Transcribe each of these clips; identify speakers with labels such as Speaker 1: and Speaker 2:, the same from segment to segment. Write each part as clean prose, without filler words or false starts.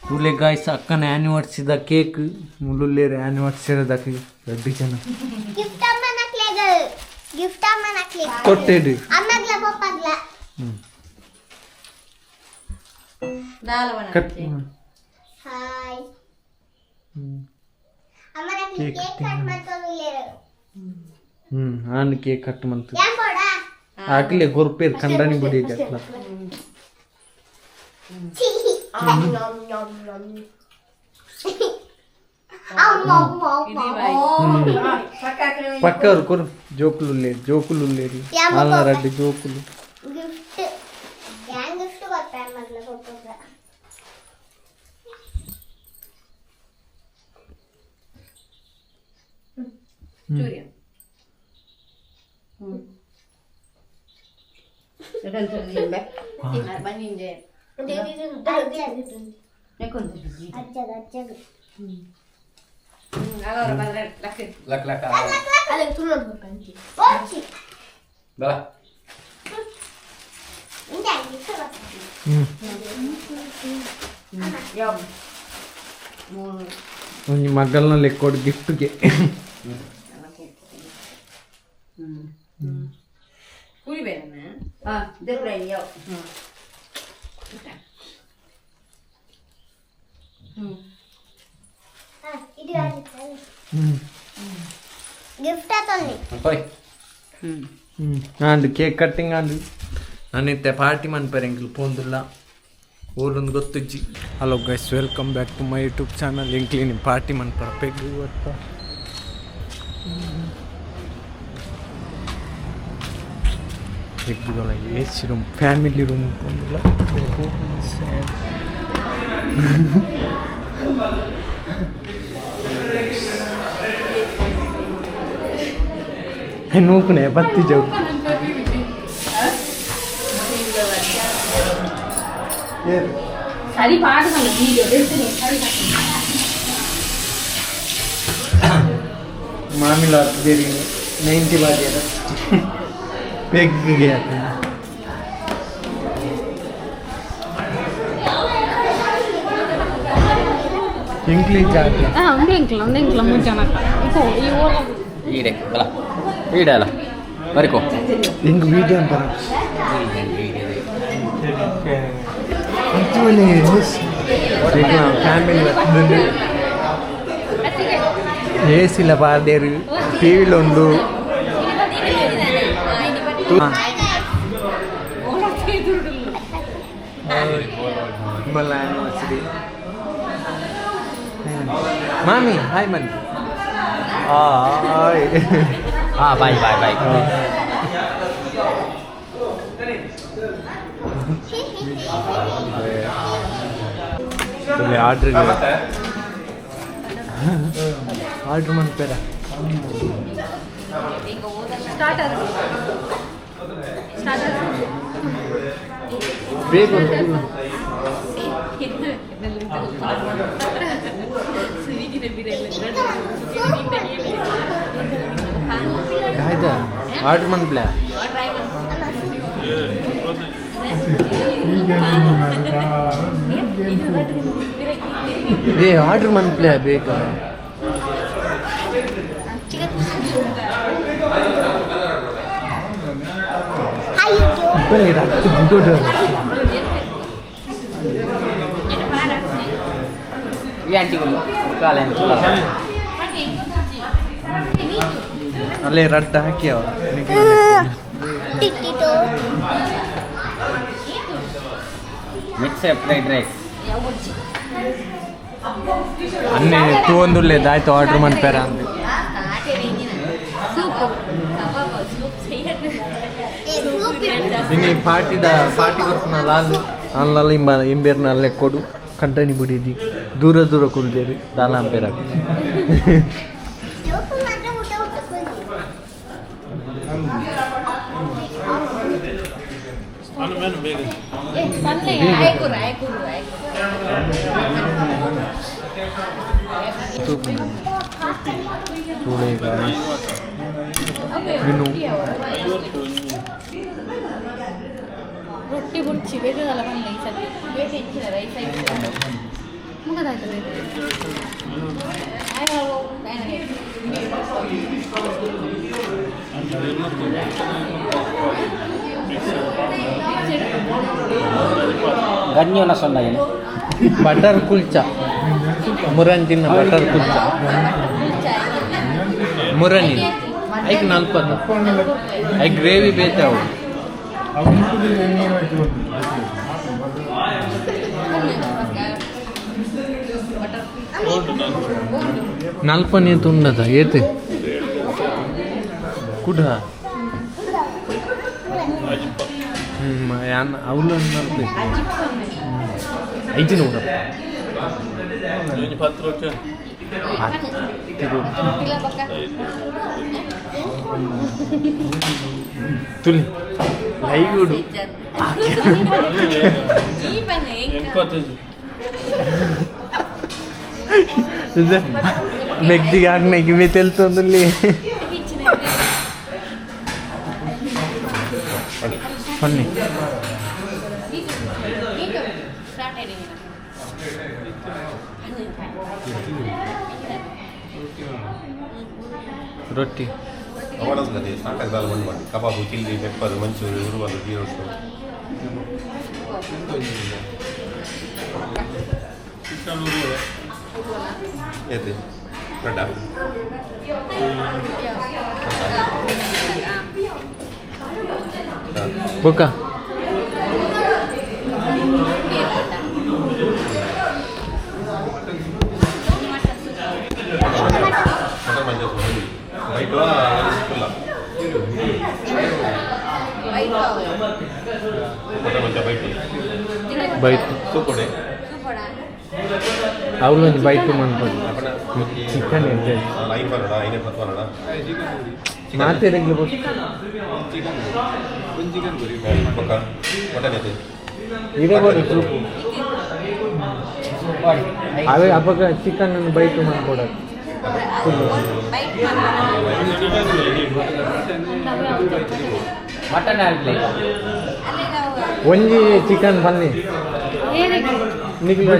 Speaker 1: ತುಲೆ guys ಅಕ್ಕನ ಆನಿವರ್ಸಿದ cake ಮುಲ್ಲುಲ್ಲೇರು ಆನಿವರ್ಸರಿದ ರಡ್ಡು ಜನ
Speaker 2: gift ಅಮ್ಮನಕ್ಲೆಗ್ gift ಅಮ್ಮನಕ್ಲೆಗ್
Speaker 1: ಕೊಟ್ಟೆಡು
Speaker 2: ಅಮ್ಮಗ್ಲ ಪಪ್ಪಗ್ಲ
Speaker 1: ಕಟ್
Speaker 2: hi ಅಮ್ಮನಕ್ಲೆಗ್
Speaker 1: cake
Speaker 2: cake ಕಟ್ ಮಂತೊಂದುಲ್ಲೆರ್
Speaker 1: ಆನ್ ಕೇಕ್ ಕಟ್ ಮಂತು
Speaker 2: ಯಾನ್ ಬೋಡ
Speaker 1: ಆಕ್ಲೆ ಗೊರ್ಪೇರ್ ಕಂಡನಿ ಬುಡಿ ಅಟ್ಲ ಪಕ್ಕವರು ಕೊರು ಜೋಕುಲು ಉಲ್ಲೇರು ಜೋಕುಲು ಉಲ್ಲೇರು ಆಲ್ನ ರಡ್ಡು ಜೋಕುಲು
Speaker 2: ಗಿಫ್ಟ್ ಯಾನ್ ಗಿಫ್ಟ್ ಕೊರ್ಪೆ ಅಮ್ಮಗ್ಲ ಪಪ್ಪಗ್ಲ ಅಜ್ಜಗ ಅಜ್ಜಗ
Speaker 3: ಲಕ್ ಲಕ್
Speaker 2: ಓಚಿ
Speaker 3: ಬಲ
Speaker 2: ಇಂದ ಗಿಫ್ಟ್ ಕೊರ್ಪೆ
Speaker 1: ಒಂಜಿ ಮಗಲ್ನ ಲೆಕ್ಕೋಡು ಗಿಫ್ಟ್ಗೆ
Speaker 2: ಇದು ಗಿಫ್ಟ್ ಆತೊಂದಿ
Speaker 3: ಹೋಯ್
Speaker 1: and cake cutting and ನಾನಿತ್ತೆ party ಮನ್ಪರೆ ಎಂಕ್ಲು ಪೋಂದುಲ್ಲ ಓಲೊಂದು ಗೊತ್ತುಜ್ಜಿ. Hello guys, welcome back to my YouTube channel. ಎಂಕ್ಲಿನಿ party ಮನ್ಪರ ಪೆಗ್ ಗೊತ್ತಾ ಪೆಗ್ಗುದೊಳ A C room family room ಪೋಂದುಲ್ಲ. ನೂಕುನೆ ಬತ್ತಿ ಜೋಕು
Speaker 4: ಸರಿ ಪಾಠ ವೀಡಿಯೋ
Speaker 1: ಮಾಮಿಲ ಬೇರೆ 90 ಬಾಜಿಯರ ಪೆಗ್ಗೆ ಇಂಗ್ಲೀಷ್ ಜಾಗ
Speaker 4: ಒಂದೇ ಎಂಕ್ಲ ಒಂದೇ ಎಂಕ್ಲ ಮೂರು ಜನ ಈ ಓಲ
Speaker 3: ಈಡೆ ಬಲ ಈಡೆ ಅಲ್ಲ ಬರಿಕೋ
Speaker 1: ಹಿಂಗೆ ವೀಡಿಯೋ ಅಂತಾರ ಫ್ಯಾಮಿಲಿ ಎ ಸಿಲ ಪಾದೇರು ಟಿ ವಿಲೊಂದು ಆನಿವರ್ಸರಿ ಮಾಮಿ ಹಾಯ್ ಮನ್ ಹಾಯ್
Speaker 3: ಹಾಂ bye bye bye.
Speaker 1: Order order ಮನ್ಪೇರ ಬೇಗ ಆಯ್ತಾ ಆರ್ಡ್ರ್ ಮನ್ಪ್ಲೆ ಏ ಆರ್ಡ್ರ್ ಮನ್ಪ್ಲೆ ಬೇಗ. ರಟ್ಟು ಗುಡ್ಡು
Speaker 3: ಈ ಆಂಟಿಗಳು ಕಾಲ
Speaker 1: ಅಲ್ಲೇ ರಡ್ಡ ಹಾಕಿ ಅವ
Speaker 3: ಮಿಕ್ಸ್ ಫ್ರೈಡ್ ರೈಸ್
Speaker 1: ಅನ್ನೆ ತೂವೊಂದುಲ್ಲೇದಾಯ್ತು ಆರ್ಡ್ರ್ ಮನ್ಪೇರ ಅಂದ್. ಇನಿ ಪಾರ್ಟಿದ ಪಾರ್ಟಿ ಕೊರ್ಪುನ ಲಾಲ್ ಅಲ್ಲಲ್ಲ ಇಂಬ ಇಂಬೇರ್ನ ಅಲ್ಲೇ ಕೊಡು ಕಂಟನಿ ಬಿಡಿದಿ ದೂರ ದೂರ ಕುಲ್ದೇರಿ ದಾಲ ಅಂಪೇರ.
Speaker 2: ಜೋಕು ಮಾತ್ರ ಊಟ ಊಟ ಕೊಡಿ.
Speaker 1: ವಿನು
Speaker 4: ರೊಟ್ಟಿ ಬುಡ್ಚಿ ಬೇಜಾರಲ್ಲ ಬಂದ ಈ ಸತಿ ಬೇಟೆ ಹೆಚ್ಚಿನ ರೈಸ್ ಆಯ್ತು.
Speaker 3: ಗಣ್ಯನ ಸೊನ್ನ
Speaker 1: ಬಟರ್ ಕುಲ್ಚಾ ಮುರನ್ ತಿನ್ನ ಬಟರ್ ಕುಲ್ಚಾ ಮುರನಿ ಐಕ್ ನಲ್ಪದ I gravy ಬೇತೆ ಅವು ನಲ್ಪನೆ ತುಂಡದ ಏತೆ ಕುಡ ಅವಳು ಐದು ನೂರ ತುಲಿ ಲೈಗುಡು ಮೆಗ್ದಿಗೆ ಆಗ್ನಾಗ ತೆಲ್ತೊಂದಲ್ಲಿ ಬನ್ನಿ ರೊಟ್ಟಿ
Speaker 5: ಕಬಾಬು chilli pepper manchurian ಉರುವಲು ghee roast ಏತೆ ದೊಡ್ಡ
Speaker 1: ಬೊಕ್ಕ
Speaker 5: ಮಟನ್ ಮಂಚೂರಿ ಬೈಟು ಫುಲ್ಲ ಮಟನ್ ಮಂಚ bite
Speaker 1: bite
Speaker 5: ಸೂಪಡೆ
Speaker 1: ಅವಳೊಂದು ಬೈಟು ಮನ್ಪೊಡು ಚಿಕನ್ ಇದೆ
Speaker 5: ಐನ್ ಬರೋಣ ಐನೇ ಪತ್ತು ಬರೋಣ
Speaker 1: ಮಾತೆರೆಗ್ಲು
Speaker 5: ಬೊಕ್ಕ ಮಟನ್ ಐತೆ
Speaker 1: ಇದೇ ಬರು ಸೂಪು ಅವೇ ಅಪಗ ಚಿಕನ್ ಬೈಟು ಮನ್ಪೊಡು
Speaker 3: ಮಟನ್ ಆಗಲಿ
Speaker 1: ಒಂಜಿ ಚಿಕನ್ ಬನ್ನಿ ನಿಕ್ಲು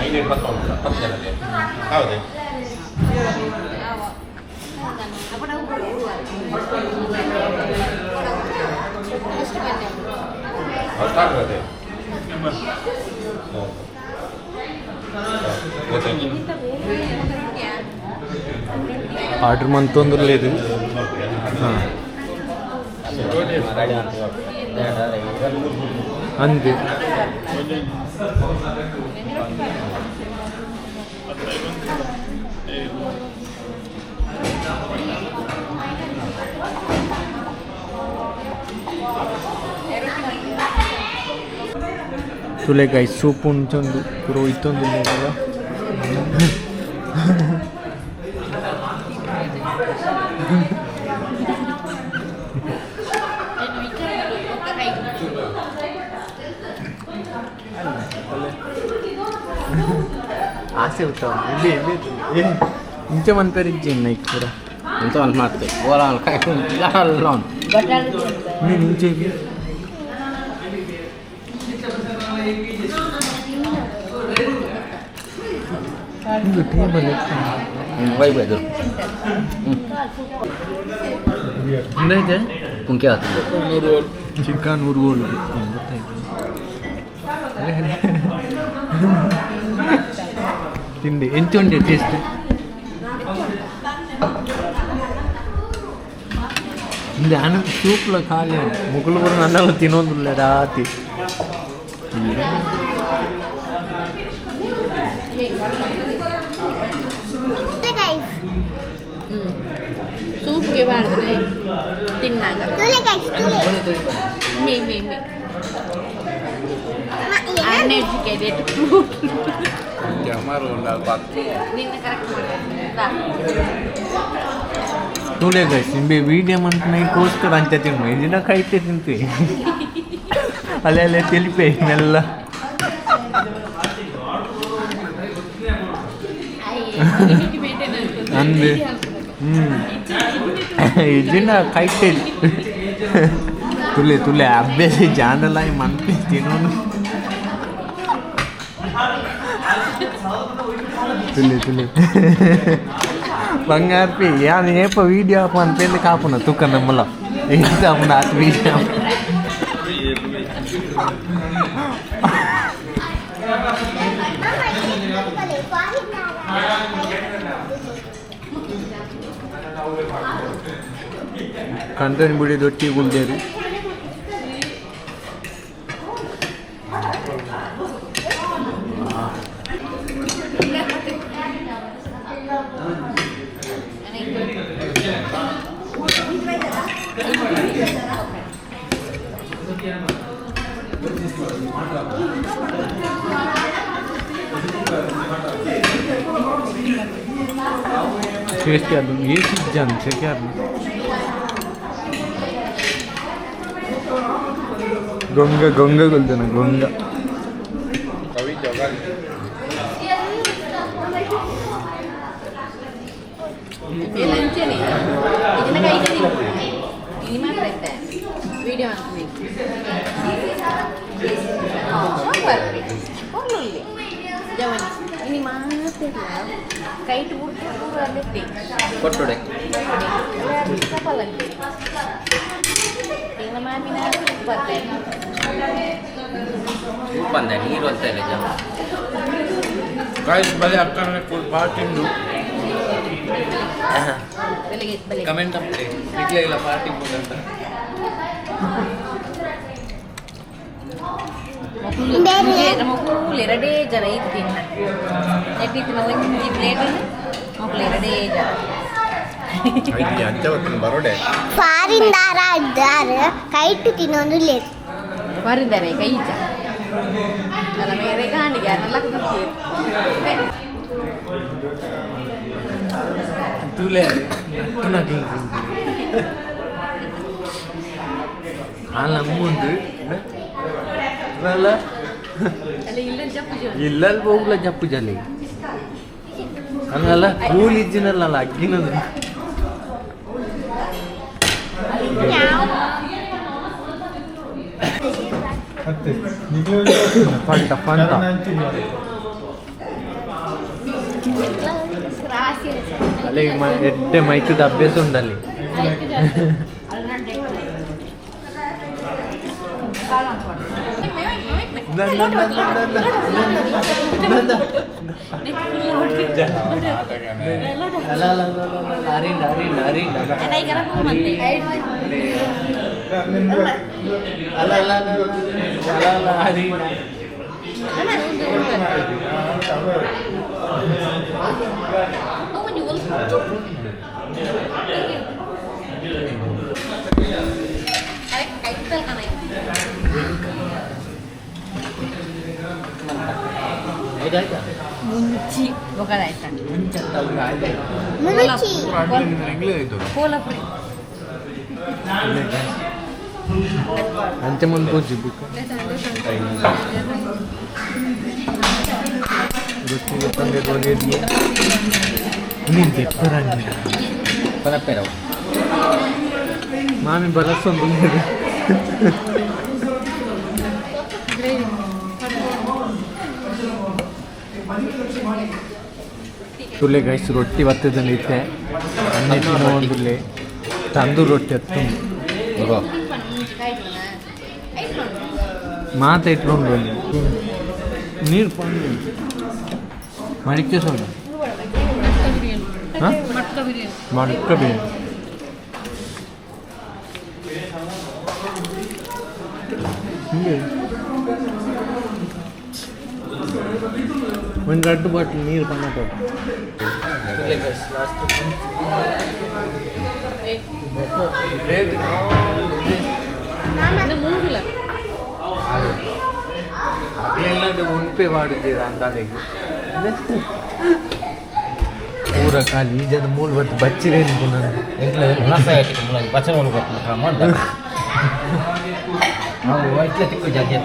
Speaker 5: ಐನೇ ಪತ್ತು ಪತ್ತು ಜನಕ್ಕೆ ಹೌದೇ ಸ್ಟಾರ್ಟ್ ಆಗುತ್ತೆ
Speaker 1: ಆರ್ಡ್ರ್ ಮಂತೊಂದುರ್లేదు ಅಂದೆ ತುಲೆಗಾಯಿ ಸೂಪ್ ಉಂಚೊಂದು ಪೂರ ಇತ್ತೊಂದು ಆಸೆ ಉತ್ತಮ ಇಲ್ಲಿ ಇಲ್ಲಿ ಇಂಚೆ ಮನ್ಪೇರು ಇಜ್ಜಿ ನೈಕ್ ಪೂರ
Speaker 3: ಎಂತ ಒಂದು ಮಾಡ್ತೆ ಓಲ
Speaker 1: ನೀನು ಇಂಚೆ ಟೇಬಲ್
Speaker 3: ವೈಬ್ ಇದು
Speaker 1: ಎಂದೈತೆ
Speaker 3: ಪುಂಕೆ ಆಗ್ತದೆ
Speaker 1: ಚಿಕನ್ ಉರುಗೋಲು ಗೊತ್ತಾಯ್ತು ತಿಂಡಿ ಎಂಚ ಉಂಡೆ ಟೇಸ್ಟ್ ಇಂದ ಅನ ಸೂಪ್ಲ ಖಾಲಿ ಮುಗುಲು ಪೂರ ನನ್ನೆಲ್ಲ ತಿನ್ನೋದಿಲ್ಲ ರಾತಿ
Speaker 4: ಸೂಪ್ಗೆ ಮಾಡಿದ್ರೆ ತಿನ್ನಾಗ
Speaker 2: ತುಲೆ ಗೈಸ್ ತುಲೆ
Speaker 4: ಮೇ ಮೇ ಮೇ ಅನ್ಎಜುಕೇಟೆಡ್ ನಿನ್ನ ಕರೆಕ್ಟ್ ಮಾಡ್ತಾರೆ
Speaker 1: ತುಲೆ ಗೈಸ್ ನಿಂಬೆ ವೀಡಿಯೋ ಮನ್ಪುನೈಕೋಸ್ಕರ ಅಂಚ ತಿನ್ನು ಇದಿನ ಕೈತೆ ತಿಂತೀವಿ ಅಲ್ಲೇ ಅಲ್ಲೇ ತಿಳಿಪೆ ಮೆಲ್ಲ ಅಂದೆ ಇದನ್ನ ಕೈತೆ ತುಲೆ ತುಲೆ ಅಭ್ಯಾಸ ಜಾನಲ್ಲ ಮನ್ಪಿ ತಿನ್ನೋನು ತುಲೆ ತುಲೆ ಬಂಗಾರ್ಪಿ ಯಾನ್ ಏಪ ವೀಡಿಯೋ ಆಪ ಅನ್ಪೇಂದು ಕಾಪುನ ತುಕ್ಕ ನಮ್ಮಲ ಎಂತ ಅಮ್ಮನ ಆತ ವೀಡಿಯೋ ಕಂದನ್ ಬಿಡಿ ದೊಟ್ಟಿ ಗುಲ್ದೇರಿ ಟೇಸ್ಟಿ ಅದು ಏಸಿಜ್ಜಾನ್ ಸೆಕೆ ಗೊಂಗ ಗೊಂಗ ಗೊಲ್ದನ ಗೊಂಗ
Speaker 4: ವಿಡಿಯೋ ಕೈಟ್ ಬುಟ್ಟು
Speaker 3: ಕೊಟ್ಟುಡೆ ಬಂದೆ ನೀರು ಅಂತ ಇಲ್ಲ ಜನ
Speaker 1: ಗಾಯ್ಸ್ ಬಲೆ ಅಕ್ಕನ ಪಾರ್ಟಿ ಉಂಡು ಕಮೆಂಟ್ ಅಪ್ಲೆ ಇಟ್ಲೇ ಇಲ್ಲ ಪಾರ್ಟಿ ಅಂತ
Speaker 4: ಮಕ್ಕಳು ಎರಡೇ ಜನ ಇದು ತಿನ್ನ ಎಟ್ಟಿತ್ತಿನ ಒಂಜಿ ಪ್ಲೇಟ್ ಮಕ್ಕಳು ಎರಡೇ ಜನ
Speaker 5: ಬರೋಡೆ
Speaker 2: ಫಾರಿನ್ ದಾರ ಇದ್ದಾರೆ ಕೈಟು ತಿನ್ನೊಂದು ಲೇಟ್
Speaker 4: ಬರಿದ್ದಾರೆ ಕೈ ಚ ಅಲ್ಲ ಬೇರೆ ಕಾಣಿಗೆ ಅದೆಲ್ಲ
Speaker 1: ತುಲೆ ಅಲ್ಲ ಮುಂದೆ ಅಲ್ಲ ಇಲ್ಲಲ್ಲಿ ಹೋಗ್ಲ ಜಪ್ಪು ಜಲಿ ಹಂಗಲ್ಲ ಕೂಲ್ ಇಜ್ಜಿನಲ್ಲ ಅಗ್ಗಿನದು ಫಂಟ ಫಂಟ ಅಲ್ಲಿ ಎಡ್ಡೆ ಮೈಕದ ಅಭ್ಯಾಸ ಉಂಡಲ್ಲಿ ಅರಿಂದ ಅರಿಂದ ಅರಿಂದ ಅಲ್ಲ ಅಲ್ಲ ಅಲ್ಲ ಅಲ್ಲ ಅರಿಂದ
Speaker 4: ಮುಂಚಿ ಬೊಕದಾಯ್ತ
Speaker 2: ಮುನುಚಿ
Speaker 4: ಕೋಲಾಪುರಿ
Speaker 1: ಅಂಚೆ ಮುಂದೆ ಪೂಜಿ ಬುಕ್ ರೊಟ್ಟಿ ತಂದೆ ನೀನು ತೆಪ್ಪರಂಗಿ
Speaker 3: ಪನಪ್ಪೇರವು
Speaker 1: ಮಾಮಿ ಬರಸೊಂದು ತುಲೆ ಗೈಸ್ ರೊಟ್ಟಿ ಬತ್ತದಲ್ಲಿ ಇತ್ತೆ ಅನ್ನೆ ತಿನ್ನೋ ತಂದೂರು ರೊಟ್ಟಿ ಹತ್ತು ಮಾತ ಇಟ್ಕೊಂಡು ಬನ್ನಿ ನೀರು ಪಂಡು ಮಡಿಕೆ ಸೋಡ ಹಾಂ ಮಡ್ಕ ಬಿರಿಯಾನಿ ಹಿಂಗೆ ಒಂದು ದೊಡ್ಡ ಬಾಟ್ಲ್ ನೀರು ಬಂದ ಉಣ್ಪೆ ಮಾಡಿದ್ದೀರಾ ಅಂದಾಜಿಗೆ ಪೂರ ಖಾಲಿ ಈ ಜನ ಮೂಲ ಬತ್ತು ಬಚ್ಚಿರೆ ನಾನು
Speaker 3: ಪಚ್ಚೆ ಇಟ್ಲೆ ತಿಕ್ಕು ಜಾಸ್ತಿ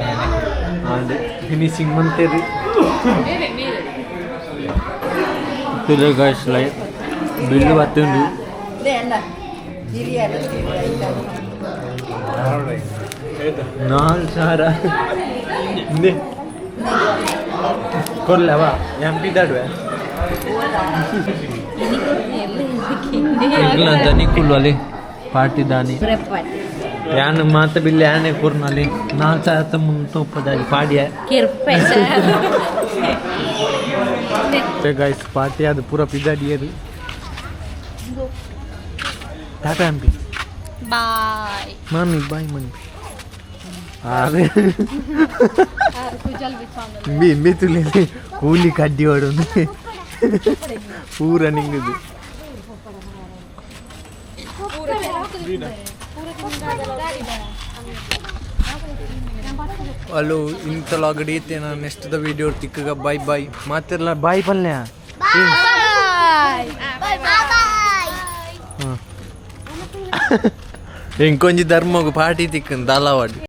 Speaker 1: ಅದೇ ಫಿನಿಶಿಂಗ್ ಮಂತೇರಿ ತುಲೆ ಗಾಯ್ಸ್ ಲೈ ಬಿಲ್ಲು ಬತ್ತುಂಡು 4000 ಇಂದೆ ಕೊರ್ಲವಾ ಎಂ ಪಿ ದಾಡುವೆ. ದನಿ ಅಲ್ಲಿ ಪಾರ್ಟಿ ದಾನಿ ಯಾನ್ ಮಾತ ಬಿಲ್ ಯಾನೆ ಕೊರ್ನಲ್ಲಿ 4000 ಮುಂತೋಪದಾಗಿ ಪಾಡಿಯ.
Speaker 4: ಕಿರ್ಪೆ.
Speaker 1: ಗೈಸ್, ಪಾರ್ಟಿ ಅದು ಪೂರ ಪಿದಾಡಿಯರು. ಟಾಟಾ ಎಂಪಿ.
Speaker 4: ಬಾಯ್.
Speaker 1: ಮಾಮಿ ಬಾಯ್ ಮಮ್ಮಿ. ಅರೆ ಇಂಬಿ ಇಂಬಿ ತುಲಿ ಕೂಲಿ ಕಡ್ಡಿ ಹೊಡೋದು ಪೂರ ನಿಂಗುದು. ಹಲೋ, ಇಂತಲಾಗಡಿ ನಾನು ನೆಕ್ಸ್ಟ್ the video ತಿಕ್ಕಗ. ಬಾಯ್ ಬಾಯ್ ಮಾತಿರ್ಲ. ಬಾಯ್ ಪಲ್ಯ.
Speaker 2: Bye bye.
Speaker 1: ಇಂಕೊಂಜಿ ಧರ್ಮಗು ಪಾರ್ಟಿ ತಿಕ್ಕನ್ ದಾಲಾವಾಡಿ.